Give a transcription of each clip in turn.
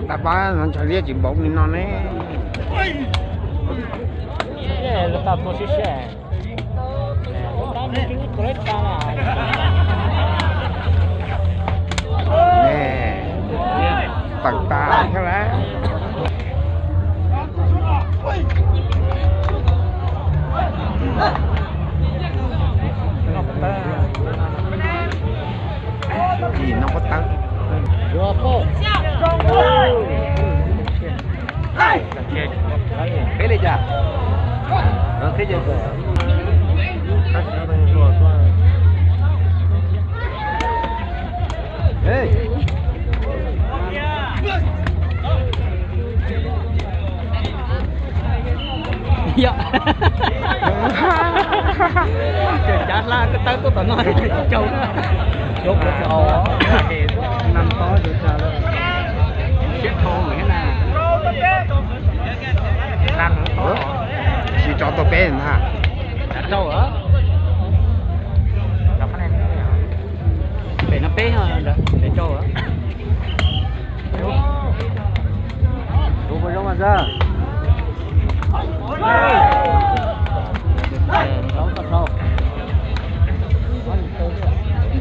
Tag pab no ntshav liab tsis npaum li no ne. Lawv tau tua siab siab. Tawm tas thiab lawm. Ib no pob tawb. Peb li cas? Yog cav hla koj tawb tuaj tom no tsis caug. Nam tob siab dhau na. Tsis tso tau peb ntag. Pem no peb, pem rau. Tus ua zoo mas Zaj.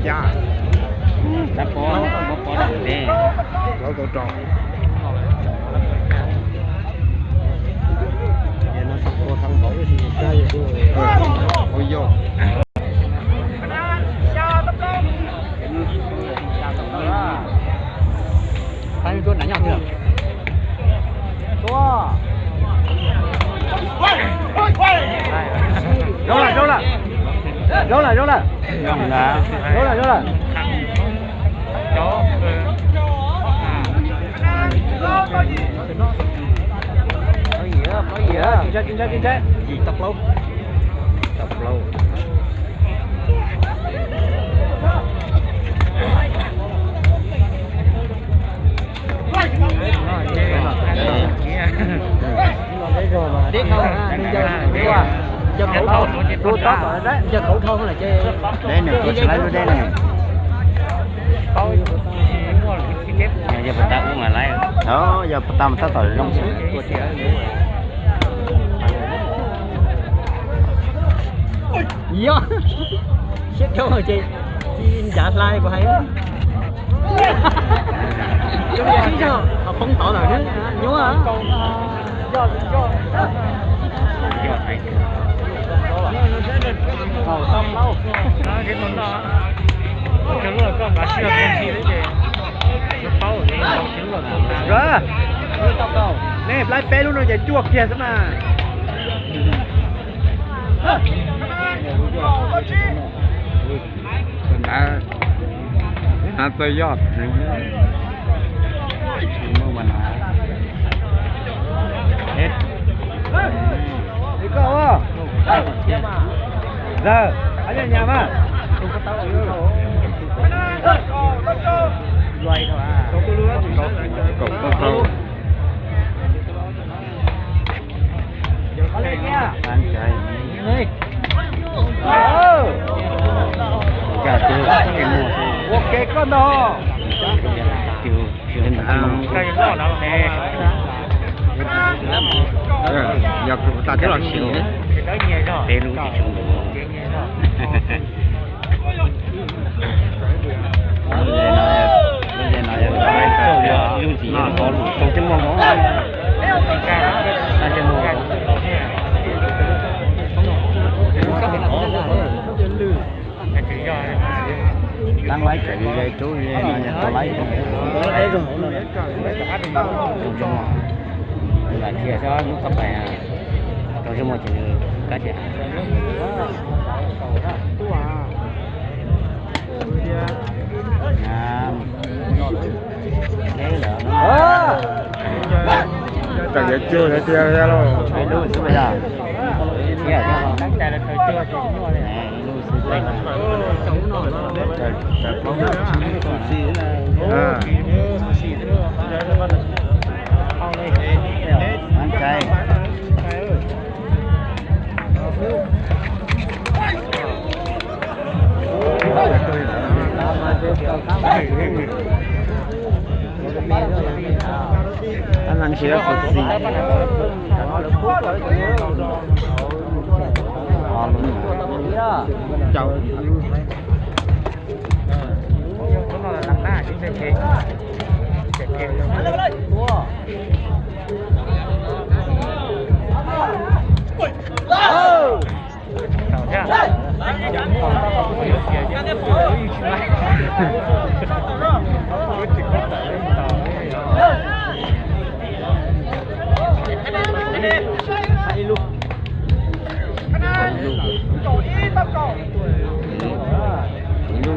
Ya. Tab pob, pob pob rau ntev. Plaub tau rau. Ua yog. Zoo lawm, zoo lawm. Zoo lawm, zoo lawm. Zoo lawm, zoo lawm. Yim tau plaub. Tau plaub. Deb nws tua tsis laib lub deb ne. Yog puas tau ub mas laib. Yog puas tau mas tab tom zoo xwb. Yog siab dhau ces tsis ncav hla kuv hais. Sib zog poob tod lawm nyuaj. Nej laib peb lub no ces cuaj kiag xwb mas. Tus ntawd na txawj yoj. Zawg, hab nyam mas. Kaum tau rau. Ua ke koj ntag. Yog kws tas thiab los sim, peb lub tsis tshua ntau. Lub no, lub no yog lub ntxiv, tau coj muag, tau coj muag. Tab laib tseem ze rub ze no yog tau laib. Tau coj muag, lam kiag xwb lub koj pais, tau coj muag ces nws kab tias. Tam yuav cuag tiag tiag lauj. Ib lub xwb yog. Tus tsis Ib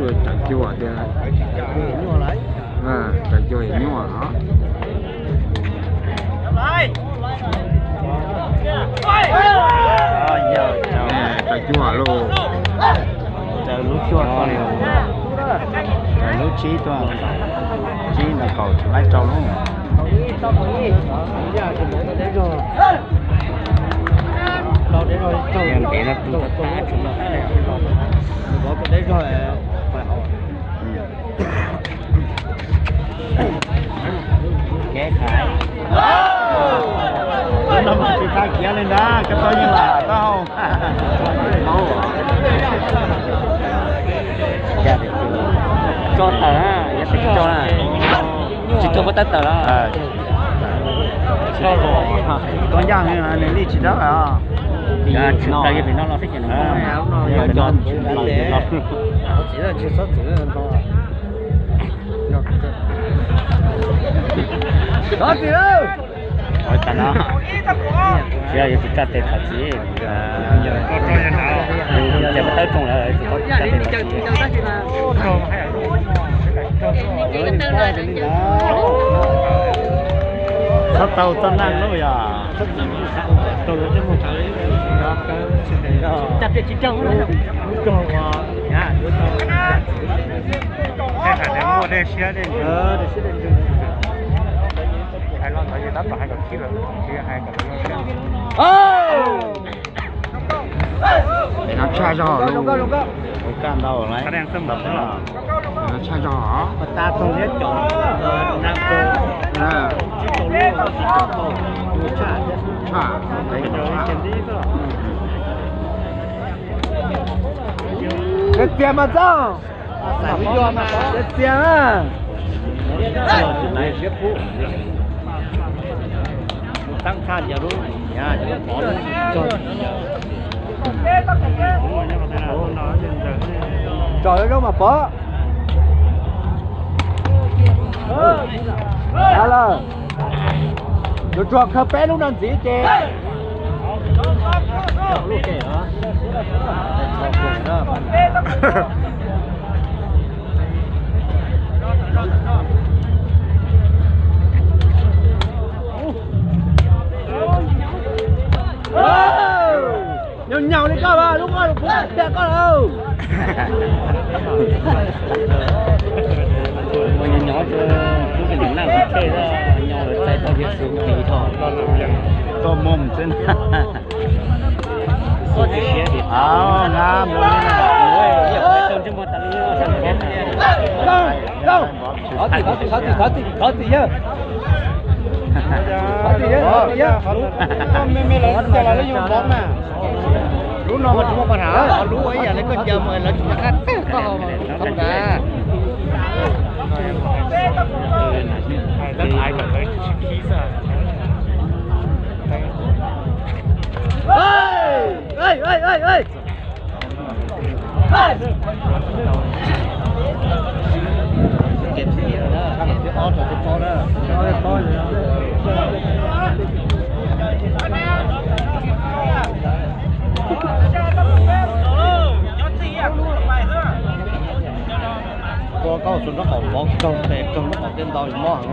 lub cov cuag tias, cov cuag nyuaj os. Cov cuag lauj. Lub xyuas, lub tsib tuaj, tsib ntawm kaum tsis laib rau lub. Kev hais no mas tsis tag kiag li ntag, koj tau yeej lam tau. Tso tawm, yog tsis tso, tsis tso puas tab tawm los? Koj yaj nws li tsis dawb os. Tsis tawm yog pem no los xwb ces no. Thov txim lawm. Ua cas no, tsis yog yuav tsis tso tes thov txim. Yus ces muaj tawb roog lawm tsis tau tso tes thov txim. Txhob tau txoj neej lub yog. Hais tias muaj dej siab dej ntsws. Hais los ntawd ces tab tom hais kom khib lawm, tsis hais kom lawv zoo siab. Pem no tshaj zog lus, ua kaj ntau lawm. Pem no tshaj zog. Tshaj, tshaj. Txias mas txog. Txias na. Tsom zoo mas pov. Lawm, yuav tsuas khaws peb lub no ntxiv ces. Nyaum nyaum li koj mas lub koj lub kuv tiag koj lauj. Ua nyob nyob rau lub naj kuv tseg nyob txais tau tias xus tis tho. Koj mom xwb na. Thov txim, thov txim, thov txim, thov txim yawg. Thov txim yawg, thov txim yawg. Me me lawv cas los lawv yug npov na. Lub no mas tsis muaj paj ham, lub ua ib yam li koj cia mus lawv tsis nco qab tag koj hau mas thov ntag. Koj, koj tus nraub qaum vov kawg tes kawg, nraub qaum tej ntau mob heev.